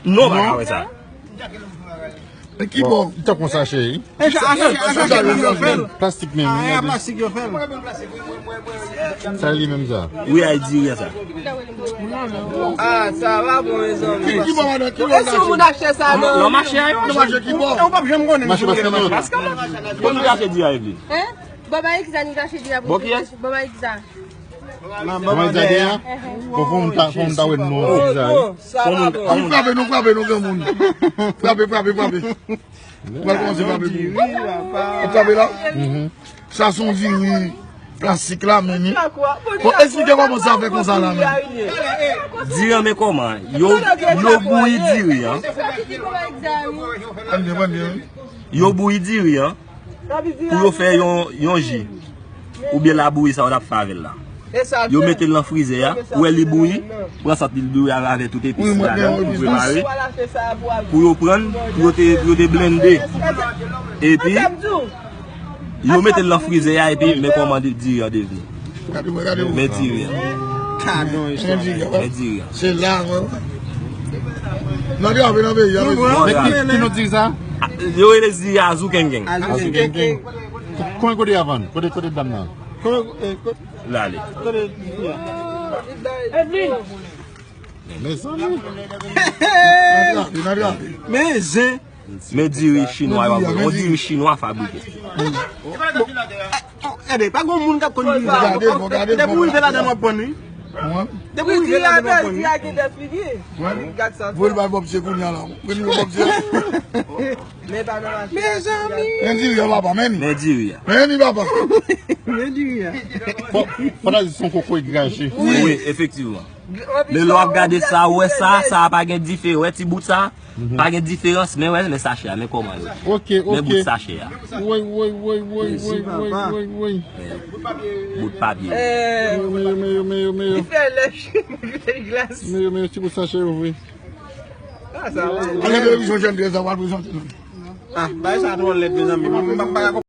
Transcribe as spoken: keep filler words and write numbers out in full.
Non, pa ka wè sa. E ki bò? Li tankou yon sachè, wi. Plastik menm, wi. Plastik yo fè l. Sa li menm sa. Wi, ay diri a sa. Ah, sa va bon, mezanmi. Ki bò, madan? Ki bò? E si yon moun achte sa, non? Nan mache a, yo. Nan mache ki bò? E ou p ap janm konnen. Mache Paskè nan. Paskè nan. Bon, nou achte diri avèk li. Hein? Baba Exa, nou achte diri avèk li. Bon, kiyès? Baba Exa. Mwen gade a. Bon, fò m ta, fò m ta wè non, Exa. Wi, frape nou, frape nou, granmoun. Frape, frape, frape. Ou pral kòmanse frape pou ou. Ou frape la? Sa se yon diri plastik la, men ni. Bon, esplike kòman sa fè konsa la, men. Diri an, men kòman? Yo, yo bouyi diri an. Ann byen, ann byen. Yo bouyi diri an. Pou yo fè yon, yon ji. Oubyen labouyi sa yo t ap fè avè l la. Yo mete l nan frizè a, ou wè li bouyi, pran sant li bouyi avè tout epis ladan pou prepare. Pou yo prann, pou yo te, pou yo te blende. Epi, yo mete l nan frizè a, epi men kòman di, diri an devni. Men diri an. Men diri an. Se la, mwen. Nan grave nan peyi a, mesye. Men ki, ki nou di sa? Yo rele diri a azou kenken. Azou kenken. Konbyen kote y a vann? Kote, kote dam nan? Kote, eh, kote, la ale. Kote fi a? Mezanmi. Nan grave, nan grave. Men zen. Men diri chinwa yo ap vann. Yon diri chinwa fabrike. Bon, ede, pa gon moun k ap konn diri sa. Depi w rive ladan w ap konn, wi. Depi w rive ladan w ap konn, wi. Voye l bay Bòb Dye kounye a la. Premye Bòb Dye. Mezanmi. Men diri a, papa, men ni. Men diri a. Men ni, papa. Men diri a. Fò, fò ta di se yon kokoy graje. Wi, efektivman. Men lè w ap gade sa, ou wè sa, sa pa gen diferans. Wè ti bout sa, pa gen diferans. Men wè, men sachè a, men kòman yo. Ok, ok. Men bout sachè a. Woy, woy, woy, woy, woy, woy, woy, woy. Bout papye. Men yo, men yo, men yo, men yo. Li fè lèch, li fè glas. Men yo, men yo, ti bout sachè yo vre. Ah, sa va. Ale televizyon Jèn Trèz la, w al prezante nou. Ah, bay sa twò lèd, mezanmi. Mwen, mwen, mwen,